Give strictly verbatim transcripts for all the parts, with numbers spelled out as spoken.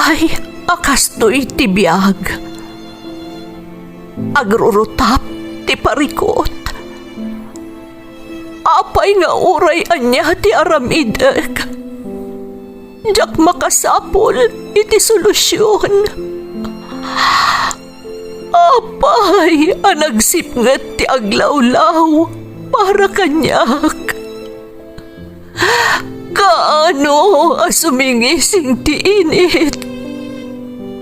Ay, a kastoy ti biag. Agrurutap ti parikut. Apay nga uray ania ti aramidek, diak makasapul iti solusion. Apay a nagsipnget ti aglawlaw para kaniak? Kaano a sumingising ti init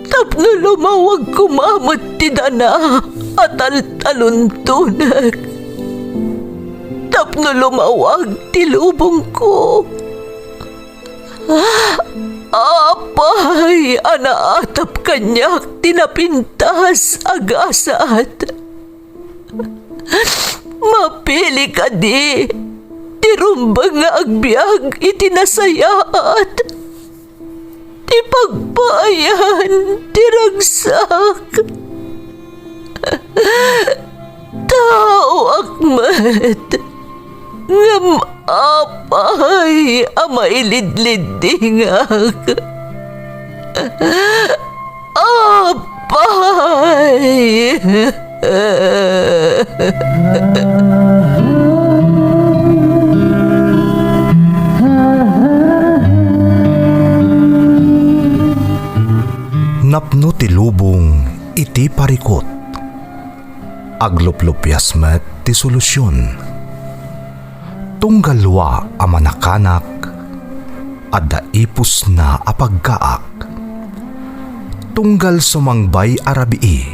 tapno lumawag koma met ti dana a taltaluntonek, tapno lumawag ti lubongko? Apay a naatap kaniak ti napintas a gasat? Mapili kadi ti rumbeng nga agbiag iti nasayaat, ti pagpaayan ti ragsak? Taoak met, ngem apay a mailidliddingak? Apay! Napno ti lubong iti parikut. Agluplupias met ti solusion. Tunggal dua a manakanak, adda ipusna a pagkaak. Tunggal sumangbay a rabii,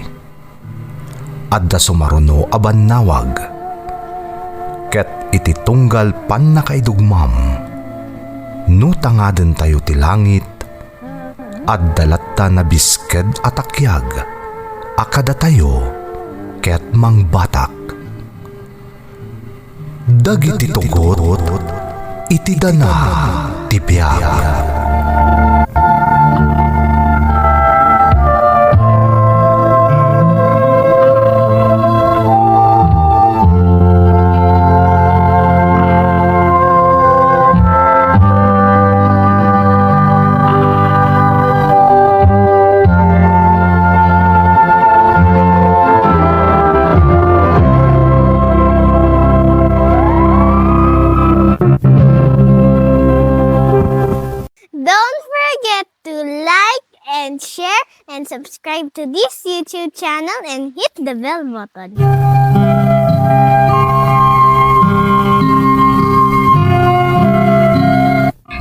adda sumaruno a bannawag. Ket iti tunggal pannakaidugmam, no tangadentayo ti langit, adda latta nabisked a takiag a kadatayo ket mangbatak. Dagiti tugot iti dana ti biag. Don't forget to like and share and subscribe to this YouTube channel and hit the bell button.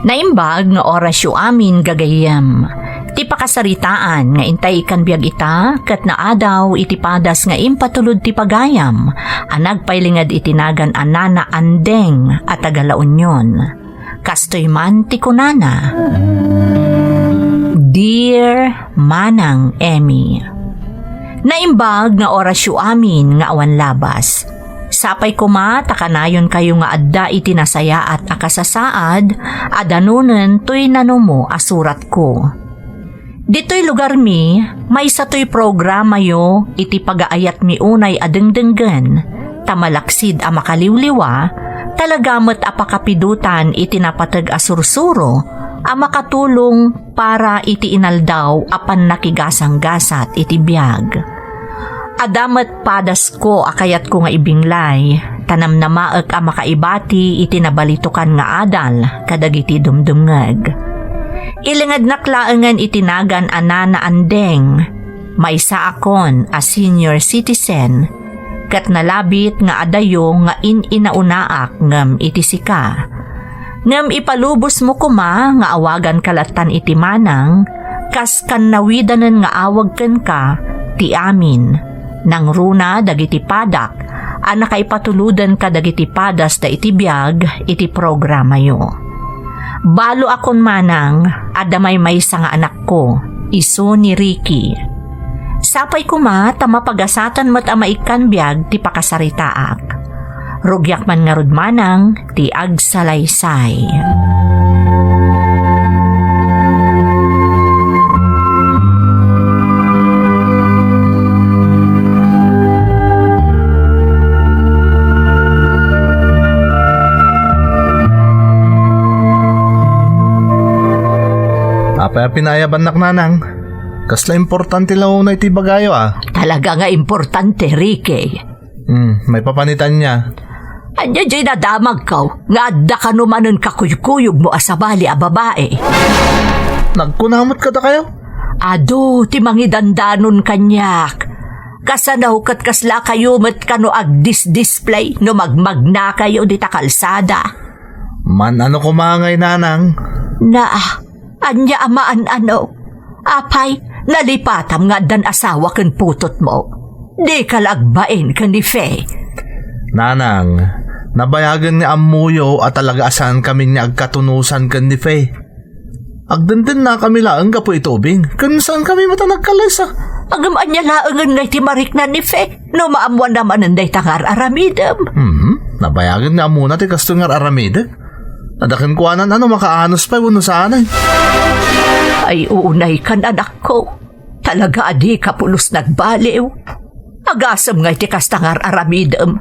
Naimbag nga orasyo amin, gagayyem. Ti pakasaritaan nga intay ikkan biag ita ket naadaw iti padas nga impatulod ti pagayam a nagpailinged iti nagan a Nana Andeng a taga La Union. Kastoy man ti kunana, Dear Manang Emmy, naimbag nga orasyo amin nga awan labas. Sapay koma ta kanayonkayo nga adda iti nasayaat a kasasaad a danonen toy nanumo a suratko. Ditoy lugarmi, maysa toy programayo iti pagaayatmi unay a dengdenggen, ta malaksid a makaliwliwa, talaga met a pakapidotan iti napateg a sursuro a makatulong para iti inaldaw a pannakigasanggasat iti biag. Adda met padasko a kayatko nga ibinglay, ta namnamaek a makaibati iti nabalitokan nga adal kadagiti dumdumngeg. Ilingednak laengen iti nagan a Nana Andeng, maysaakon a senior citizen, ket nalabit nga adayo nga in-inaunaak ngem iti sika. Ngem ipalubosmo koma nga awaganka lattan iti manang, kas kannawidanen nga awag kenka ti amin. Nangruna dagiti padak a nakaipatuloden kadagiti padasda iti biag iti programayo. Baloakon manang, adda maymaysa nga anakko, isu ni Ricky. Sapay koma ta mapagasatan met a maikkan biag ti pakasaritaak. Rugiak man ngarud manang ti agsalaysay. A Apay a pinayabannak, nanang? Kasla importante la unay ti ibagayo, a. Talaga nga importante, Ricky. Hmm, maipapanitan niya. Ania diay nadamagko nga adda kano manen kakuykuyogmo a sabali a babai? Nagkuna met kadakayo? Adu ti mangidandanon kaniak. Kasano ket kaslakayo met kano agdisdisplay no magmagnakayo dita kalsada? Man-ano koma ngay, nanang? Na, ania a maan-ano? Apay, nalipatam nga addan asawa ken putotmo. Dika la agbain ken ni Fe. Nanang, nabayagen nga ammoyo a talaga a saankami nga agkatunosan ken ni Fe. Agdendennakami laeng gapu iti ubing, ken saankami met a nagkalaysa. Ngem ania laengen ngay ti marikna ni Fe no maammoanna manen dayta nga ar-aramidem? Hmm, nabayagen nga ammona ti kastoy nga ar-aramidek. Adda kenkuana no makaanus pay wenno saanen. Ay, unaykan, anakko. Talaga a dika pulos nagbaliw. Agasem ngay ti kasta nga ar-aramidem.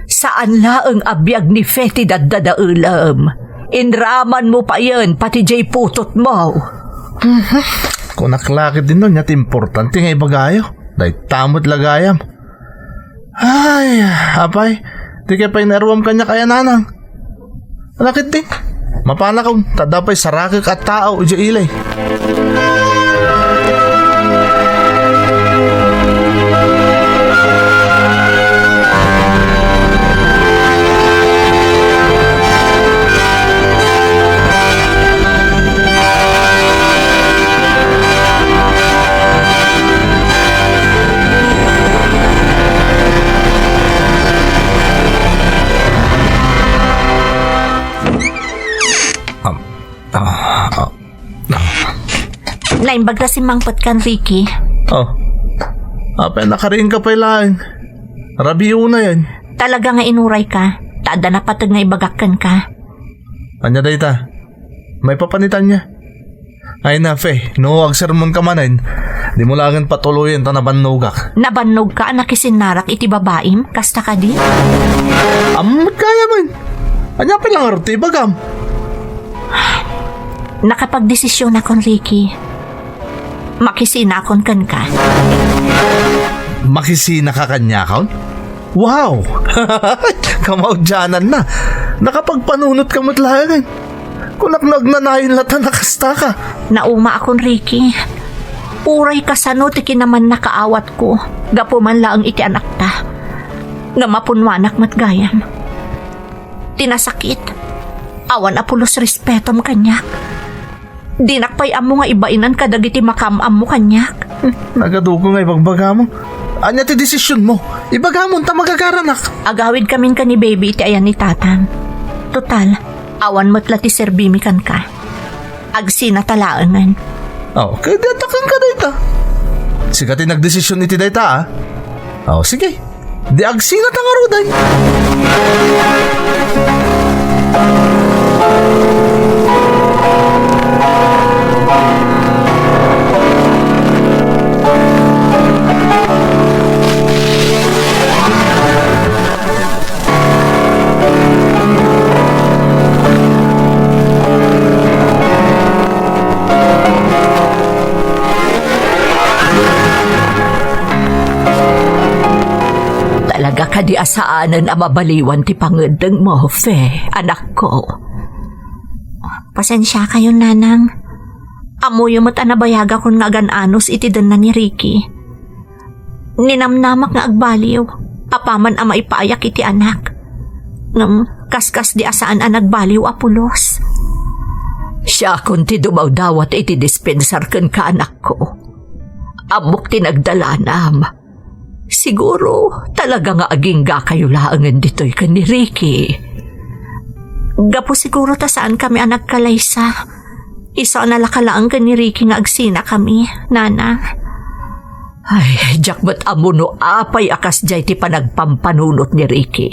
Saan laeng a biag ni Fe ti daddadaelem. Inramanmo payen pati diay putotmo. Kunak la ketdin no ania ti importante nga ibagayo. Dayta met la gayam. Ay, apay, dikay pay naruam kaniak aya, nanang? Ala ketdi, mapanakon, ta adda pay sarakek a tao idiay ili. Um, ah, ah, ah. Naimbag ta simmangpetkan, Ricky. Oh. Apay, nakariingka pay laeng. Rabii unayen. Talaga nga inurayka. Ta adda napateg nga ibagak kenka. Ania dayta? Maipapanitan niya. Ay na, Fe, no agsermonka manen, dimo laengen patuloyen ta nabannogak. Nabannogka a nakisinnarak iti babaim? Kasta kadi? Ammot kaya man. Ania pay la ngarud ti ibagam? Nakapagdesisionakon, Ricky. Makisinakon kenka. Makisinaka kaniakon? Wow! Kamaudiananna. Nakapagpanunotka met laengen. Kunak no agnanayon latta a kastaka. Naumaakon, Ricky. Uray kasano ti kinamannakaawatko, gapu man laeng iti anakta. Nga mapunnuanak met gayam. Ti nasakit, awan a pulos respetom kaniak. Dinak pay ammo nga ibainan kadagiti makaam-ammo kaniak. Hmm, nagadoko nga ibagbagamo. Ania ti desisionmo? Ibagamon ta magagaranak. Agawidkamin ken ni baby iti ayan ni tatang. Total, awan met la ti serbimi kenka. Agsinata laengen. Oh, ket di adda kenka dayta. Sika ti nagdesision iti dayta, a. Oh, sige. Di agsinata ngaruden. Talaga kadi a saanen a mabaliwan ti pangeddengmo, Fe, anakko? Pasensiakayon, nanang. Ammoyo met a nabayagakon nga agan-anos iti denna ni Ricky. Ninamnamak nga agbaliw, apaman a maipaayak iti anak. Ngem kaskas di a saan a nagbaliw a pulos. Siakon ti dumawdawat iti dispensar kenka, anakko. Ammok ti nagdalanam. Siguro, talaga nga aginggakayo laengen ditoy ken ni Ricky. Gapu siguro ta saankami a nagkalaysa. Isu a nalaka laeng ken ni Ricky nga agsinakami, nanang. Ay, diak met ammo no apay a kasdiay ti panagpampanunot ni Ricky.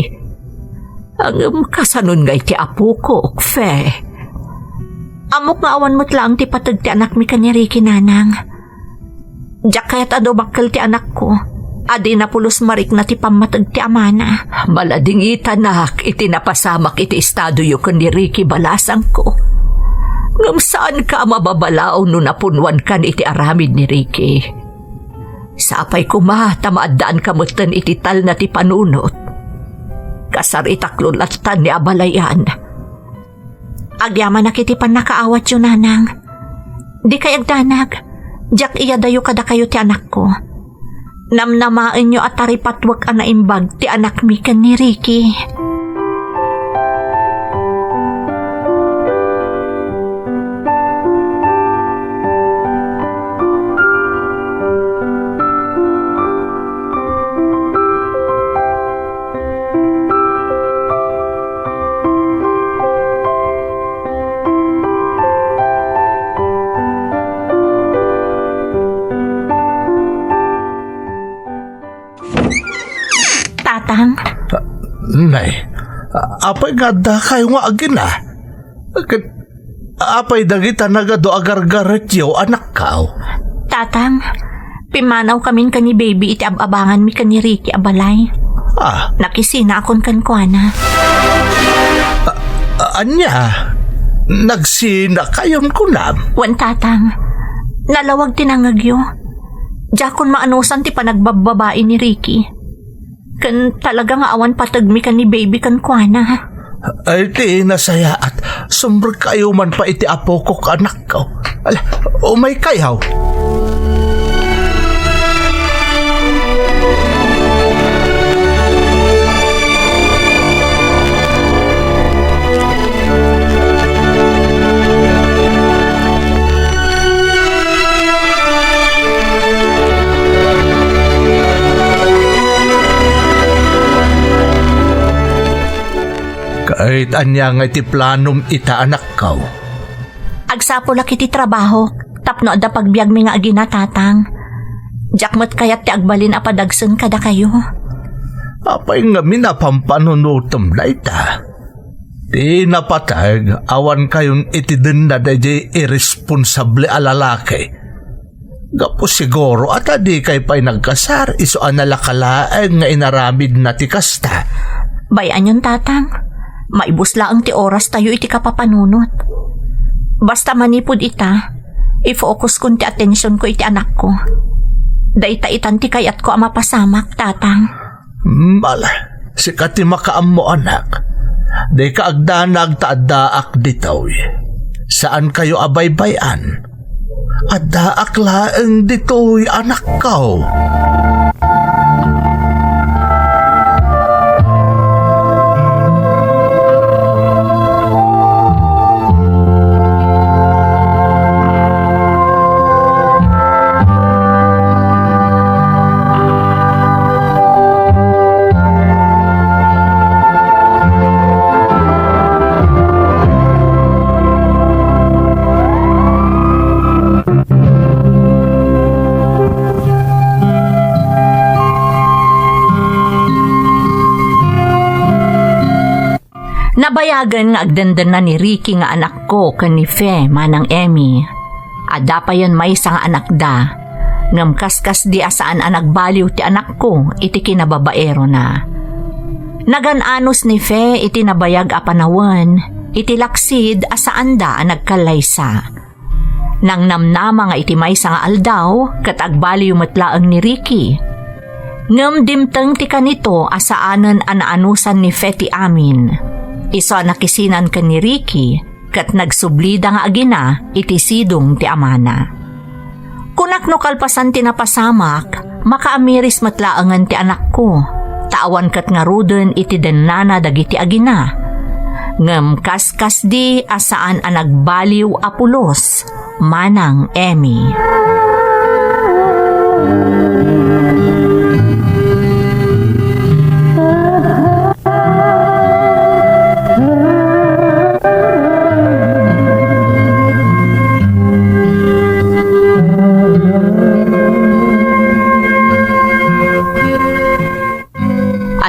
Ngem kasanon ngay ti apokok, Fe? Ammok nga awan met laeng ti pateg ti anakmi ken ni Ricky, nanang. Diak kayat a dumakkel ti anakko a dina pulos marikna ti pammateg ti amana. Maladingitanak iti napasamak iti estadoyo ken ni Ricky, balasangko. Ngem saanka a mababalaw no napunnuankan iti aramid ni Ricky. Sapay koma ta maaddaanka metten iti talna ti panunot. Kasaritaklo latta ni abalayan. Agyamanak iti pannakaawatyo, Nanang. Dikay agdanag. Diak iyadayo kadakayo ti anakko. Namnamaenyo a taripatwek a naimbag ti anakmi ken ni Ricky. Tatang? Nay, apay nga adda kayo nga agina? Ket apay dagita nagadu a gargaretyo, anakkaw? Tatang, pimmanaw kamin ken ni Baby iti ab-abanganmi ken ni Ricky a balay. Ah. Nakisinakon kenkuana. A-, ania? Nagsinakayon kunam? Wen, Tatang. Nalawag ti nangngegyo. Diakon maanusan ti panagbabbabai ni Ricky. Ken talaga nga awan pategmi ken ni Baby kenkuana. Ay, ti nasayaat, sumrekkayo man pa iti apokok, anakko. Ala, umaykayo. Ket ania nga iti planom ita, anakko? Agsapulak iti trabahok tapno adda pagbiagmi nga agina, Tatang. Diak met kayat ti agbalin a padagsen kadakayo. Apay ngamin a pampanunotem dayta? Ti napateg, awan kayon iti denna daydiay irresponsable a lalaki. Gapu siguro a ta dikay pay nagkasar, isu a nalaka laeng nga inaramidna ti kasta. Bay-anyon, Tatang. Maibus laeng ti orastayo iti kapapanunot. Basta manipud ita, i-focuskon ti atensionko iti anakko. Dayta itan ti kayatko a mapasamak, Tatang. Bale, sika ti makaammo, anak. Dika agdanag ta addaak ditoy. Saankayo a baybay-an. Addaak laeng ditoy, anakko. Nabayagen nga agdendenna ni Ricky nga anakko ken ni Fe manang Emmy. Adda payen maysa nga anakda, ngem kaskasdi a saan a nagbaliw ti anakko iti kinababaerona. Nagan-anos ni Fe iti nabayag a panawen iti laksid a saanda a nagkallaysa. Nangnamnama nga iti maysa nga aldaw ket agbaliw met laeng ni Ricky. Ngem dimteng ti kanito a saanen a naanusan ni Fe ti amin. Isu a nakisinan ken ni Ricky ket nagsublida nga agina iti sidong ti amana. Kunak no kalpasan ti napasamak, makaamiris met laengen ti anakko, ta awan ket ngaruden iti dennana dagiti agina. Ngem kaskasdi a saan a nagbaliw a pulos, manang Emmy.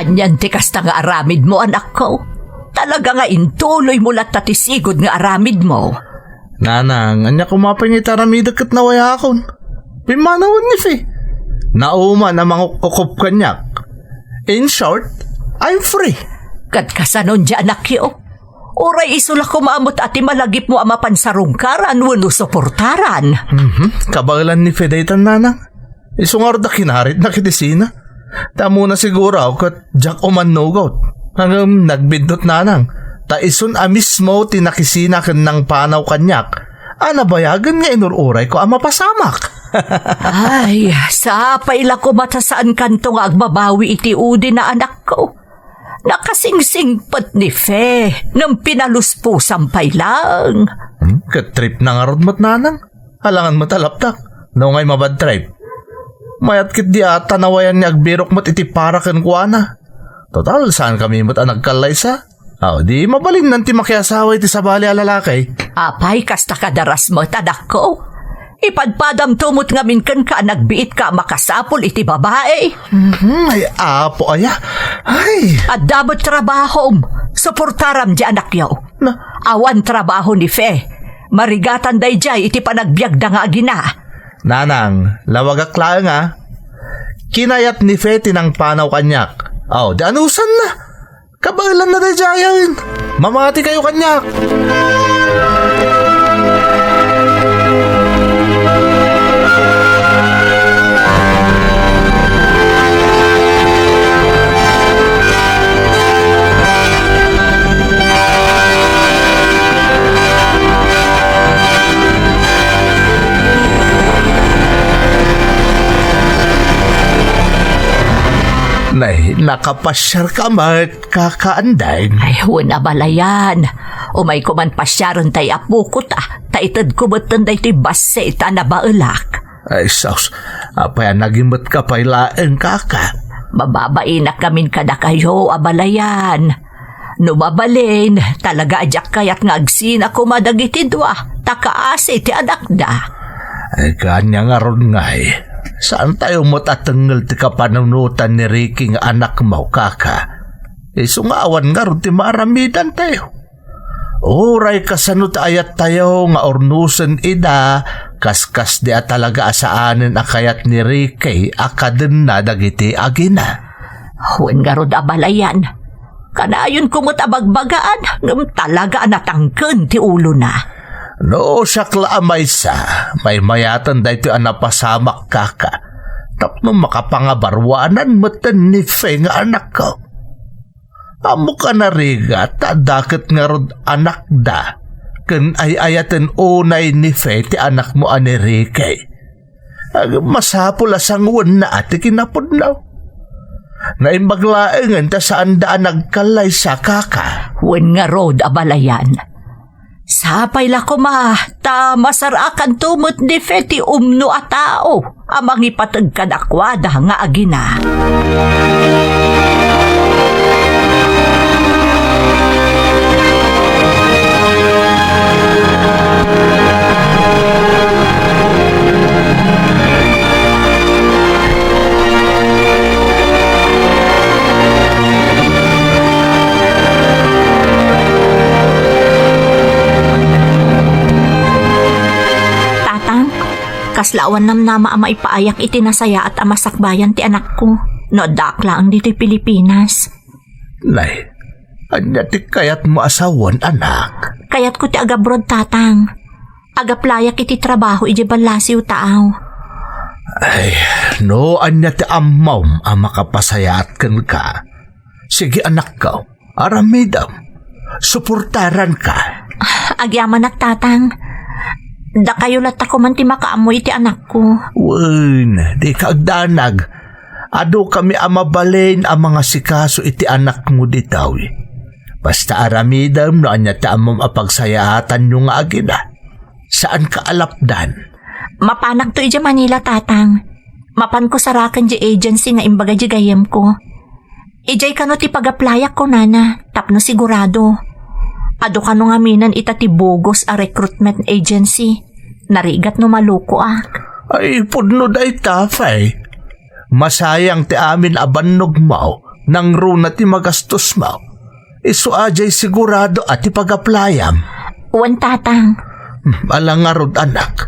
Anian ti kasta nga aramidmo, anakko? Talaga nga intuloymo latta ti sigud nga aramidmo. Nanang, ania koma pay nga iti aramidek ket nawayakon? Pimmanawen ni Fe. Nauman a mangukop kaniak. In short, I'm free. Ket kasanon diay anakyo? Uray isu la koma met a ti malagipmo a mapan sarungkaran wenno suportaran. Mhm. Kabaelan ni Fe daytan, nanang. Isu ngarud a kinaritna iti sina. Ta ammona siguro ket diak umannugot. Ngem nagbiddut, nanang. Ta isun a mismo ti nakisina ken nangpanaw kaniak a nabayagen nga inur-urayko a mapasamak. Ay, sapay la koma ta saankanto nga agbabawi iti udi na, anakko. Nakasingsingpet ni Fe ngem pinaluspusam pay laeng. Hmm, ket tripna ngarud met, nanang. Alangan met a laptak. No ngay mabad trip. Mayat ketdi a tanawayan nga agbirok met iti para kenkuana. Total, saankami met a nagkallaysa. Aw, di mabalinnan ti makiasawa iti sabali a lalaki. Apay, kasta kadaras met, anakko? Ipadpadamto met ngamin kenka a nagbiitka a makasapul iti babai. Mhm, ay, apo aya. Ay. Adda met trabahom. Suportaram di anakyo. Na- Awan trabaho ni Fe. Marigatan daydiay iti panagbiagda nga agina. Nanang, lawagak laeng a. Kinayat ni Fe ti nangpanaw kaniak. Aw, di anusanna. Kabaelanna daydiayen. Mamatikayo kaniak. Nay, nakapasiarka met, kaka Andeng? Ay, wen, abalayan. Umayko man pasiaren tay apokota, ta itedko metten daytoy bassit a nabaelak. Ay, sus, apay a nagimetka pay laeng, kaka? Mababainak ngamin kadakayo, abalayan. No mabalin, talaga a diak kayat nga agsina koma dagiti dua, ta kaasi ti anakda. Ay, ania ngarud ngay, saantayo met a tengngel ti kapanunotan ni Ricky nga anakmo, kaka. Isu nga awan ngarud ti maaramidantayo. Uray kasano ti ayattayo nga urnosen ida, kaskasdi a talaga a saanen a kayat ni Ricky a kadenna dagiti agina. Wen ngarud, abalayan. Kanayonko met a bagbagaan, ngem talaga a natangken ti ulona. No siak la a maysa, maymayaten daytoy a napasamak, kaka, tapno makapangabaruanan metten ni Fe nga anakko. Ammok a narigat ta adda ket ngarud anakda, ken ay-ayaten unay ni Fe ti anakmo a ni Ricky. Ngem masapul a sanguenna ti kinapudno. Naimbag laengen ta saanda a nagkallaysa, kaka. Wen ngarud, abalayan. Sapay la koma, ta masar-akanto met ni Fe ti umno a tao a mangipateg kadakuada nga agina. Tatang, kasla awan namnama a maipaayak iti nasayaat a masakbayan ti anakko no addaak laeng ditoy Pilipinas. Nay, ania ti kayatmo a sawen, anak? Kayatko ti agabroad, Tatang. Agaplayak iti trabaho idiay ballasiw, taaw. Ay, no ania ti ammom a makapasayaat kenka, sige, anakko, aramidem. Suportaranka. Agyamanak, Tatang. Dakayo latta koman ti makaammo iti anakko. Wen, dika agdanag. Adukami a mabalin a mangasikaso iti anakmo ditoy. Basta aramidem no ania ti ammom a pagsayaatanyo nga agina. Saanka a lapdan. Mapanakto idiay Manila, Tatang. Mapanko saraken diay agency nga imbaga diay gayyemko. Idiay kano ti pagaplayak, kunana, tapno sigurado. Adu kano ngaminen ita ti bogus a recruitment agency. Narigat no malukoak. Ay, pudno dayta, Fe. Masayang ti amin a bannogmo, nangruna ti magastosmo. Isu a diay sigurado a ti pagaplayam. Wen, Tatang. Hmm, ala ngarud, anak.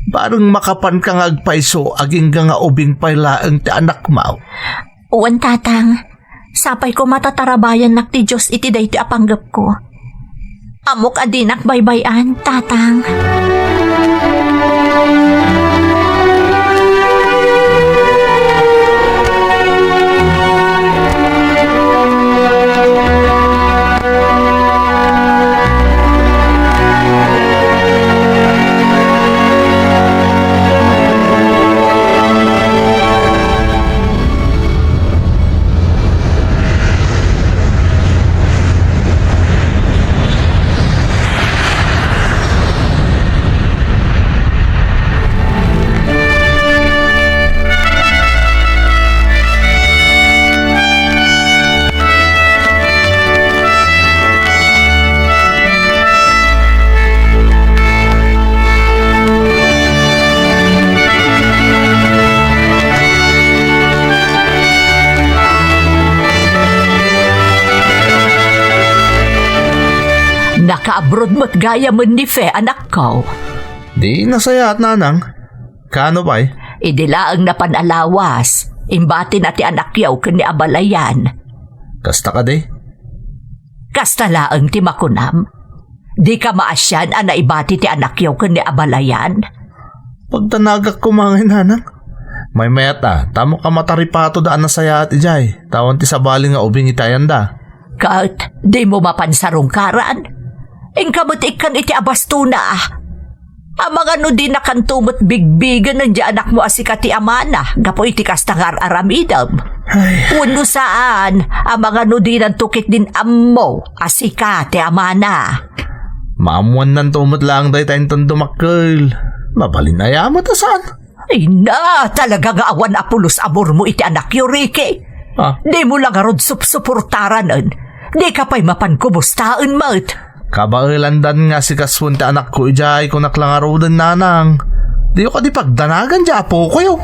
Bareng makapanka nga agpayso agingga nga ubing pay laeng ti anakmo. Wen, Tatang. Sapay koma ta tarabayannak ti Dios iti daytoy a panggepko. Ammok a dinak baybay-an, Tatang. Nakaabroad met gayamen ni Fe, anakko. Di nasayaat, nanang. Kaano pay? Idi laeng napan a lawas, imbatina ti anakyo ken ni abalayan. Kasta kadi? Kasta laeng ti makunam. Dika maasian a naibati ti anakyo ken ni abalayan? Pagdanagak koma ngay, nanang. Maymayat a, ta ammok a mataripatoda a nasayaat idiay, ta awan ti sabali nga ubing iti ayanda. Ket dimo mapan sarungkaran? Inka met ikkan iti abastona. Amangan no dinakanto met bigbigen diay anakmo a sika ti amana gapu iti kasta nga ar-aramidem. Ay. Wenno saan, amangan no dinanto ketdin ammo a sika ti amana. Maammuannanto met laeng dayta inton dumakkel. Mabalin aya met a saan? Ay na, talaga nga awan a pulos amormo iti anakyo, Ricky. Ah? Dimo la ngarud supsuportaranen. Dika pay mapan kumustaen met. Kabaelandan nga asikasuen ti anakko idiay, kunak la ngaruden, nanang. Diyo kadi pagdanagan diay apokoyo?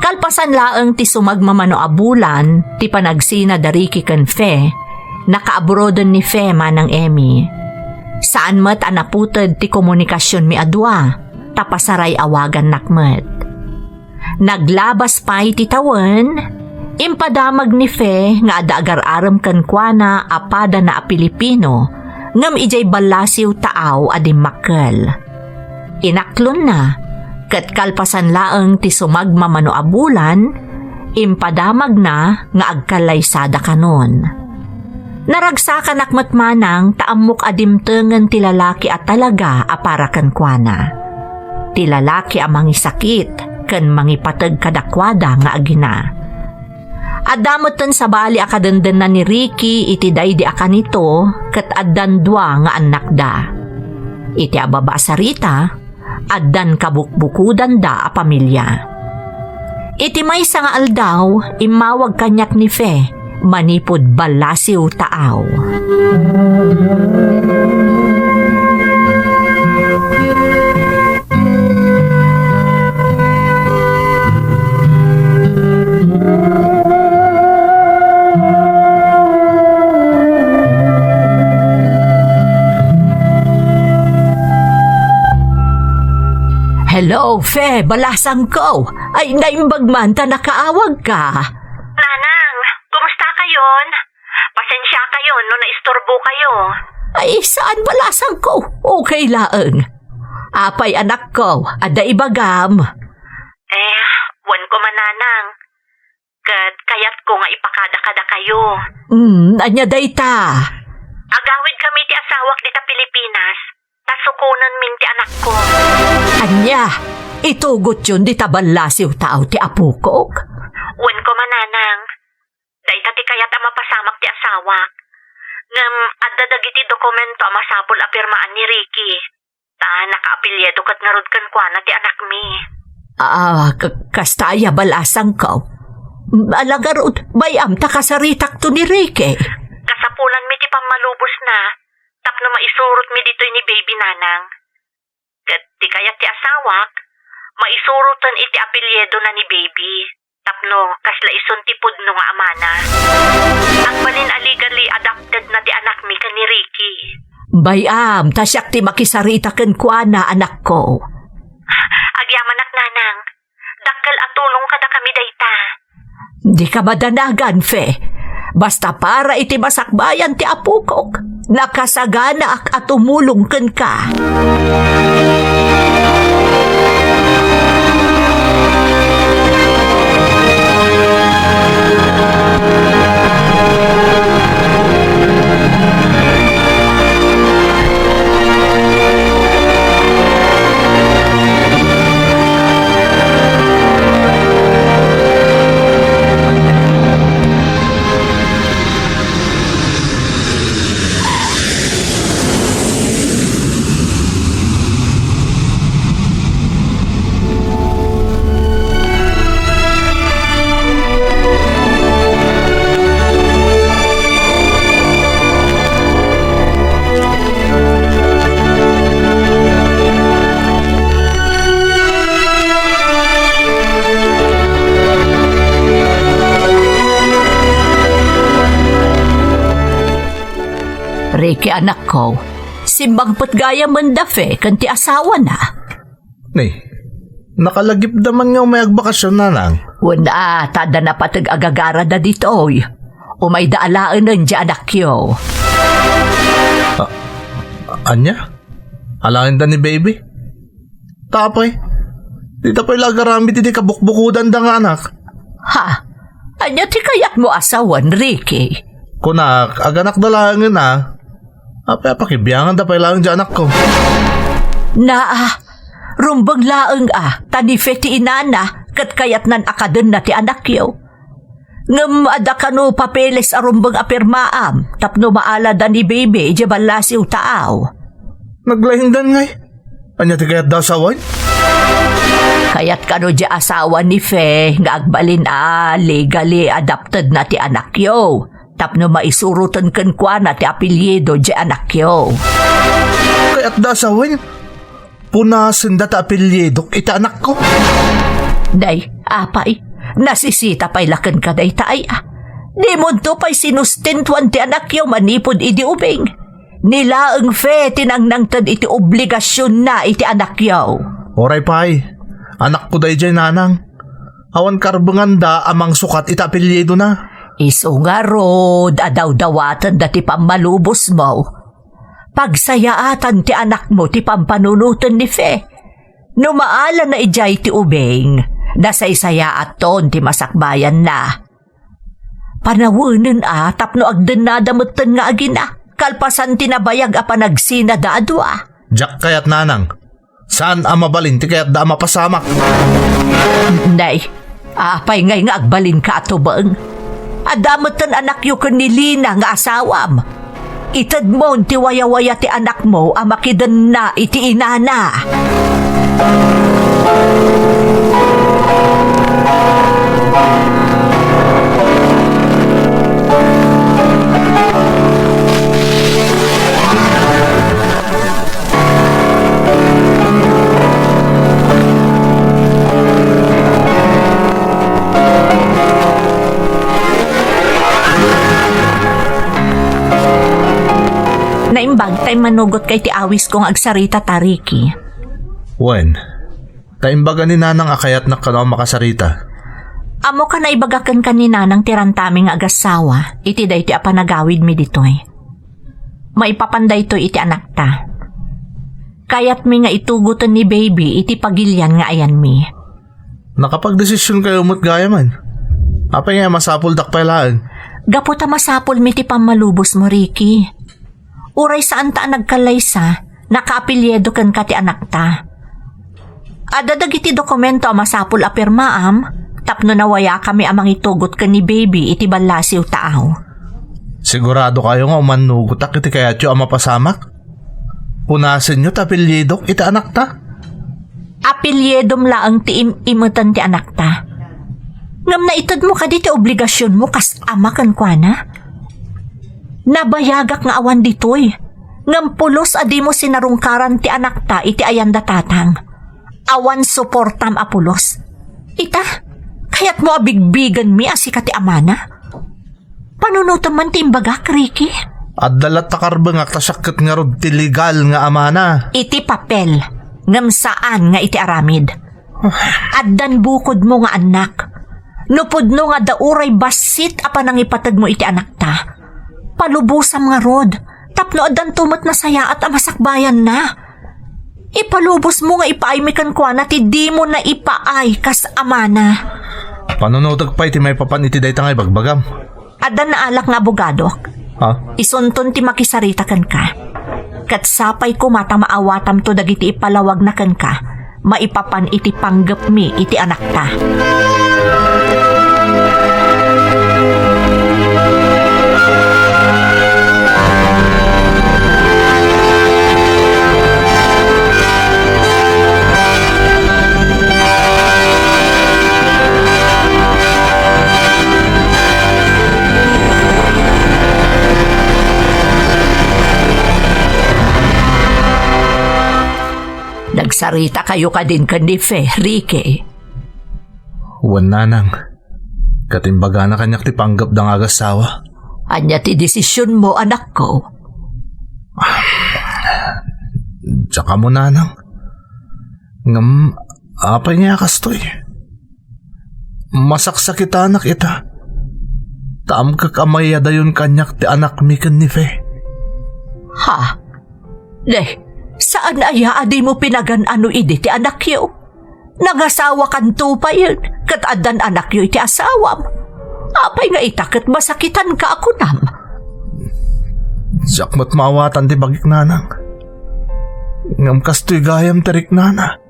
Kalpasan laeng ti sumagmamano a bulan ti panagsina da Ricky ken Fe, nakaabroaden ni Fe, Manang Emmy. Saan met a naputed ti komunikasionmi a dua, ta pasaray-awagannak met. Naglabas pay ti tawen, impadamag ni Fe nga adda agar-arem kenkuana a padana a Pilipino, ngem idiay ballasiw taaw a dimmakkel. Inaklonna, ket kalpasan laeng ti sumagmamano a bulan, impadamagna nga agkallaysada kanon. Naragsakanak met manang ta ammok a dimtengen ti lalaki a talaga a para kenkuana. Ti lalaki a mangisakit ken mangipateg kadakuada nga agina. Adda metten sabali a kadendenna ni Ricky iti daydi a kanito ket addan dua nga annakda. Iti ababa a sarita, addan kabukbukudanda a pamilia. Iti maysa nga aldaw, immawag kaniak ni Fe manipud ballasiw taaw. Hello, Fe, balasangko. Ay, naimbag man ta nakaawagka. Nanang, kumusta kayon? Pasensia kayon no naisturbo kayo. Ay, saan, balasangko? Okay laeng. Apay, anakko, adda ibagam? Eh, wen ko man, Nanang. Ket kayatko nga ipakada kadakayo. Hmm, ania dayta? Agawidkami ti asawak dita Pilipinas, ta sukonenmin ti anakko. Ania? Itugotyon dita ballasiw taaw ti apokok? Wen ko man, Nanang. Dayta ti kayat a mapasamak ti asawak. Ngem adda dagiti dokumento a masapul a pirmaan ni Ricky. Ta nakaapelyido ket ngarud kenkuana ti anakmi. Ah, k-, kasta aya, balasangko. Ala ngarud, bay-am ta kasaritakto ni Ricky. Kasapulanmi ti pammalubosna tapno maisurotmi ditoy ni baby, nanang. Ket ti kayat ti asawak, maisuroten iti apelyidona ni baby tapno kasla isun ti pudno nga amana. Agbalin a legally adopted na ti anakmi ken ni Ricky. Bay-am ta siak ti makisarita kenkuana, anakko. Agyamanak, nanang. Dakkel a tulong kadakami dayta. Dika madanagan, Fe. Basta para iti masakbayan ti apokok, nakasaganaak a tumulong kenka. Ricky, anakko, simmangpet gayamen da Fe ken ti asawana. Ni, nakalagipda man nga umay agbakasyon, nanang. Wen a, ta adda napateg a gagarada ditoy. Umayda alaenen diay anakyo. A-, ania? Alaenda ni baby? Ta apay, dita pay la agaramid iti kabukbukodanda nga anak. Ha? Ania ti kayatmo a sawen, Ricky? Kunak, aganakda laengen a. Apay a pakibianganda pay laeng diay anakko? Naa, rumbeng laeng a, ta ni Fe ti inana, ket kayatnan a kadenna ti anakyo. Ngem adda kano papeles a rumbeng a pirmaam tapno maalada ni baby idiay ballasiw taaw? Naglaingdan ngay. Ania ti kayatda a sawen? Kayat kano diay asawa ni Fe nga agbalin a legally adopted na ti anakyo tapno maisuroten kenkuana ti apelyido diay anakyo. Kayatda a sawen? Punasenda ti apelyidok iti anakko. Nay, apay, nasisita pay la kenka dayta ay a. Dimonto pay sinustentuan ti anakyo manipud idi ubing. Ni laeng Fe ti nangnangted iti obligasionna iti anakyo. Uray pay, anakko daydiay, nanang. Awan karbenganda a mangsukat iti apelyidona. Isu ngarud a dawdawatenda ti pammalubosmo. Pagsayaatan ti anakmo ti pampanunoten ni Fe. No maalana idiay ti ubing, nasaysayaaton ti masakbayanna. Panawenen a tapno agdennada metten nga agina, kalpasan ti nabayag a panagsinada a dua. Diak kayat, nanang. Saan a mabalin ti kayatda a mapasamak. Nay, apay ngay nga agbalinka a tubeng? Adda metten anakyo ken ni Lina nga asawam. Itedmon ti wayawaya ti anakmo a makidenna iti inana. Naimbag ta immanugotka iti awisko nga agsarita ta, Ricky. Wen, ta imbaga ni nanang a kayatnak kano a makasarita. Ammok a naibaga kenka ni nanang ti rantami nga agassawa iti daytoy a panagawidmi ditoy. Maipapan daytoy iti anakta. Kayatmi nga itugoten ni baby iti pagilian nga ayanmi. Nakapagdesisionkayo met gayamen? Apay nga masapuldak pay laeng? Gapu ta masapulmi ti pammalubosmo, Ricky. Uray saanta a nagkallaysa, nakaapelyido kenka ti anakta. Adda dagiti dokumento a masapul a pirmaam tapno nawayakami a mangitugot ken ni baby iti ballasiw taaw. Siguradokayo nga umannugotak iti kayatyo a mapasamak? Punasenyo ta apelyidok iti anakta? Apelyidom laeng ti im-imeten ti anakta. Ngem naitedmo kadi ti obligasionmo kas ama kenkuana? Nabayagak nga awan ditoy, ngem pulos a dimo sinarungkaran ti anakta iti ayanda tatang. Awan suportam a pulos. Ita, kayatmo a bigbigenmi a sika ti amana? Panunotem man ti imbagak, Ricky. Adda latta karbengak ta siak ket ngarud ti legal nga amana. Iti papel, ngem saan nga iti aramid. Addan bukodmo nga annak. No pudno nga adda uray bassit a panangipategmo iti anakta, palubosam ngarud, tapno addanto met nasayaat a masakbayanna. Ipalubosmo nga ipaaymi kenkuana ti dimo naipaay kas amana. Panunotek pay ti maipapan iti dayta nga ibagbagam. Adda naalak nga abogadok. Ha? Isunton ti makisarita kenka. Ket sapay koma ta maawatamto dagiti ipalawagna kenka maipapan iti panggepmi iti anakta. Nagsarita kayo kadin ken ni Fe, Ricky? Wen, nanang. Ket imbagana kaniak ti panggepda nga agasawa. Ania ti desisionmo, anakko? Diak ammo, nanang. Ngem, apay nga kastoy? Masaksakitanak ita. Ta amkek a mayadayon kaniak ti anakmi ken ni Fe. Ha? Deh, saan aya a dimo pinagan-ano idi ti anakyo? Nangasawakanto payen, ket addan anakyo iti asawam. Apay nga ita ket masakitanka a kunam? Diak met maawatan ti bagik, nanang. Ngem kastoy gayam ti riknana.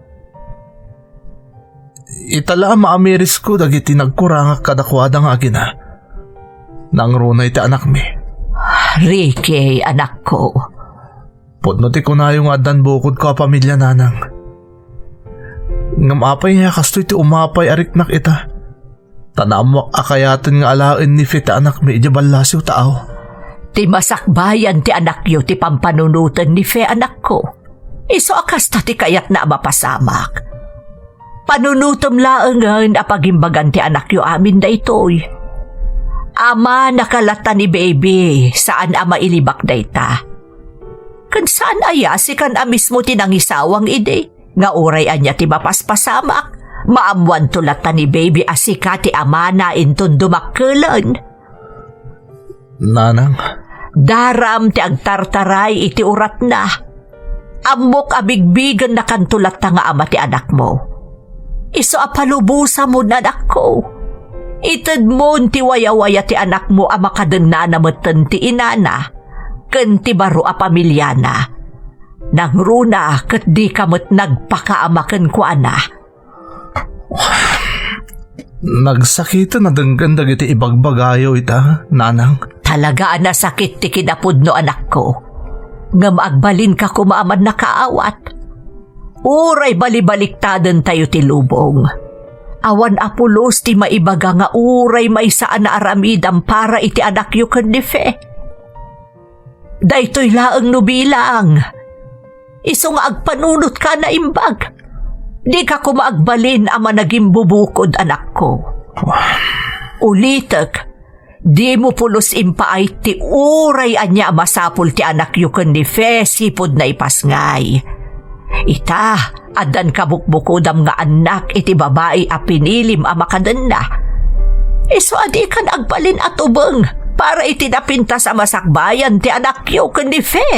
Ita la a maamirisko dagiti nagkurangak kadakuada nga agina. Nangruna iti anakmi. Ricky, anakko. Pudno ti kunayo nga addan bukodko a pamilia, nanang. Ngem apay nga kastoy ti umapay a riknak ita? Ta naammoak a kayaten nga alaen ni Fe ti anakmi idiay ballasiw, taaw. Ti masakbayan ti anakyo ti pampanunoten ni Fe, anakko. Isu a kasta ti kayatna a mapasamak. Panunotem laengen a pagimbagan ti anakyo amin daytoy. Amanaka latta ni baby, saan a mailibak dayta. Ken saan aya sikan a mismo ti nangisawang idi, nga uray ania ti mapaspasamak, maammoanto latta ni baby a sika ti amana inton dumakkelen. Nanang. Daram ti agtartaray iti uratna. Ammok a bigbigennakanto latta nga ama ti anakmo. Isu a palubosamon, anakko. Itedmon ti wayawaya ti anakmo a makadennana metten ti inana ken ti baro a pamiliana. Nangruna ket dika met nagpakaama kenkuana. Nagsakiten a denggen dagiti ibagbagayo ita, nanang. Talaga a nasakit ti kinapudno, anakko. Ngem agbalinka koma a mannakaawat. Uray balibaliktaden tayo ti lubong. Awan a pulos ti maibaga nga uray maysa a naaramidam para iti anakyo ken ni Fe. Daytoy laeng no bilang. Isu nga agpanunotka a naimbag. Dika koma agbalin a managimbubukod, anakko. Ulitek, dimo pulos impaay ti uray ania a masapul ti anakyo ken ni Fe sipud naipasngay. Ita, addan kabukbukodam nga annak iti babai a pinilim a makadenna. Isu a dikan agbalin a tubeng para iti napintas a masakbayan ti anakyo ken ni Fe.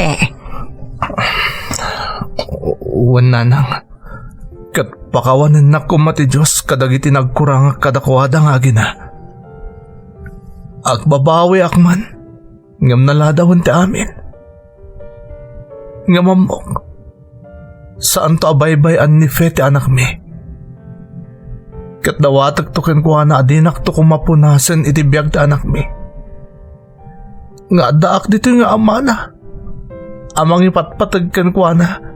Wen, nanang, ket pakawanennak koma ti Dios kadagiti nagkurangak kadakuada nga agina. Agbabawiak man, ngem naladawen ti amin. Ngem ammok, saanto a baybay-an ni Fe ti anakmi. Ket dawatekto kenkuana a dinakto koma punasen iti biag ti anakmi. Nga addaak ditoy nga amana a mangipatpateg kenkuana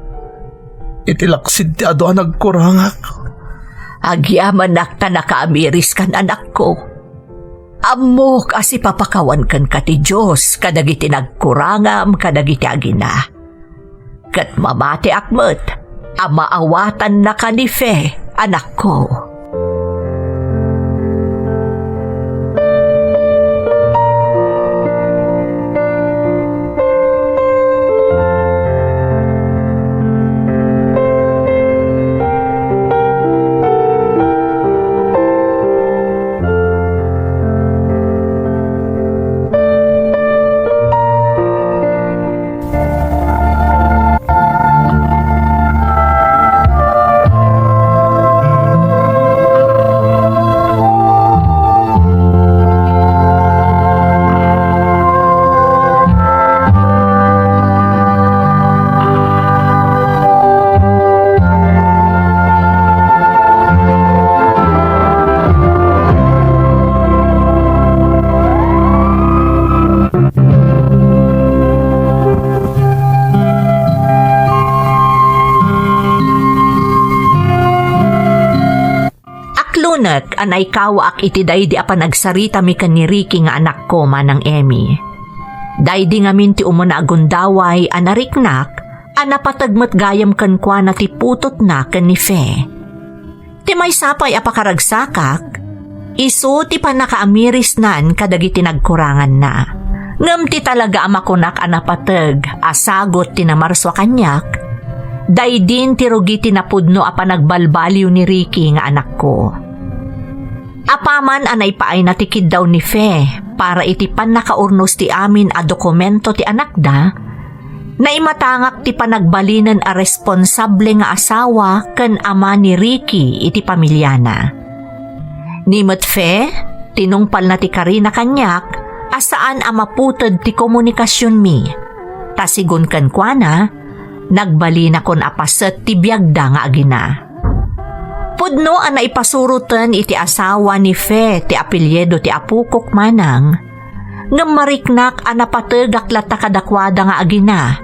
iti laksid ti adu a nagkurangak. Agyamanak ta nakaamiriskan, anakko. Ammok a sipapakawan kenka ti Dios kadagiti nagkurangam kadagiti agina. Ket mamatiak met a maawatannaka ni Fe, anakko. Aklonek a naikawaak iti daydi a panagsaritami ken ni Ricky nga anakko, Manang Emmy. Daydi ngamin ti umuna a gundaway a nariknak a napateg met gayam kenkuana ti putotna ken ni Fe. Ti maysa pay a pakaragsakak, isu ti pannakaamirisnan kadagiti nagkuranganna. Ngem ti talaga a makunak a napateg a sagut ti namarsua kaniak, daydin ti rugi ti napudno a panagbalbaliw ni Ricky nga anakko. Apaman a naipaayna ti kiddaw ni Fe para iti pannakaurnos ti amin a dokumento ti anakda, naimatangak ti panagbalinen a responsable nga asawa ken ama ni Ricky iti pamiliana. Ni met Fe, tinungpalna ti karina kaniak a saan a maputed ti komunikasionmi, ta sigun kenkuana, nagbalinakon a paset ti biagda nga agina. Pudno a naipasuroten iti asawa ni Fe ti apelyido ti apokok, Manang, ngem mariknak a napategak latta kadakuada nga agina,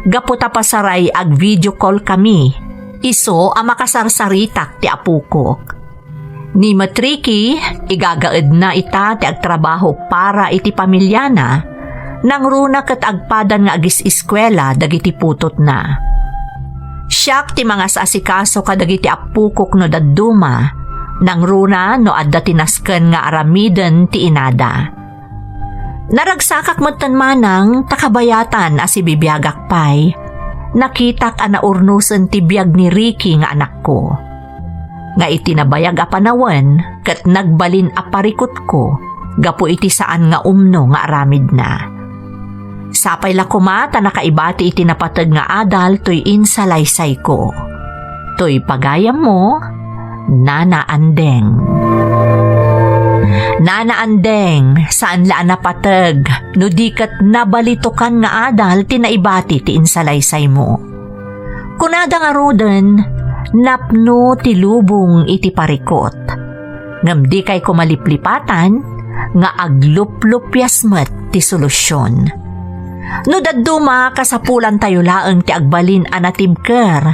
gapu ta pasaray ag-video call kami, isu a makasarsaritak ti apokok. Ni met Ricky, igagaedna ita ti agtrabaho para iti pamiliana, nangruna ket agpadan nga agis-eskuela dagiti putotna. Siak ti mangas-asikaso kadagiti appokok no dadduma, nangruna no adda ti nasken nga aramiden ti inada. Naragsakak metten, Manang, ta kabayatan a sibibiagak pay, nakitak a naurnosen ti biag ni Ricky nga anakko. Nga iti nabayag a panawen ket nagbalin a parikutko gapu iti saan nga umno nga aramidna. Sapay la koma ta nakaibati iti napateg nga adal toy insalaysayko. Toy pagayammo, Nana Andeng. Nana Andeng, saan la a napateg no di ket nabalitokan nga adal ti naibati ti insalaysaymo. Kunada ngaruden, napno ti lubong iti parikut. Ngem dikay koma liplipatan nga agluplupias met ti solusion. No dadduma, kasapulantayo laeng ti agbalin a natibker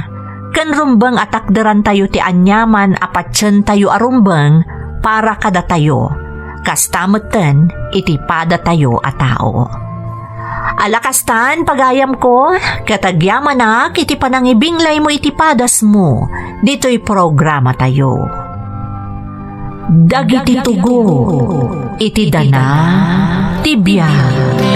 ken rumbeng a takderantayo ti aniaman a patientayo a rumbeng para kadatayo, kasta metten iti padatayo a tao. Ala kastan, pagayamko, ket agyamanak iti panangibinglaymo iti padasmo ditoy programatayo. Dagiti tugot iti dana ti biag.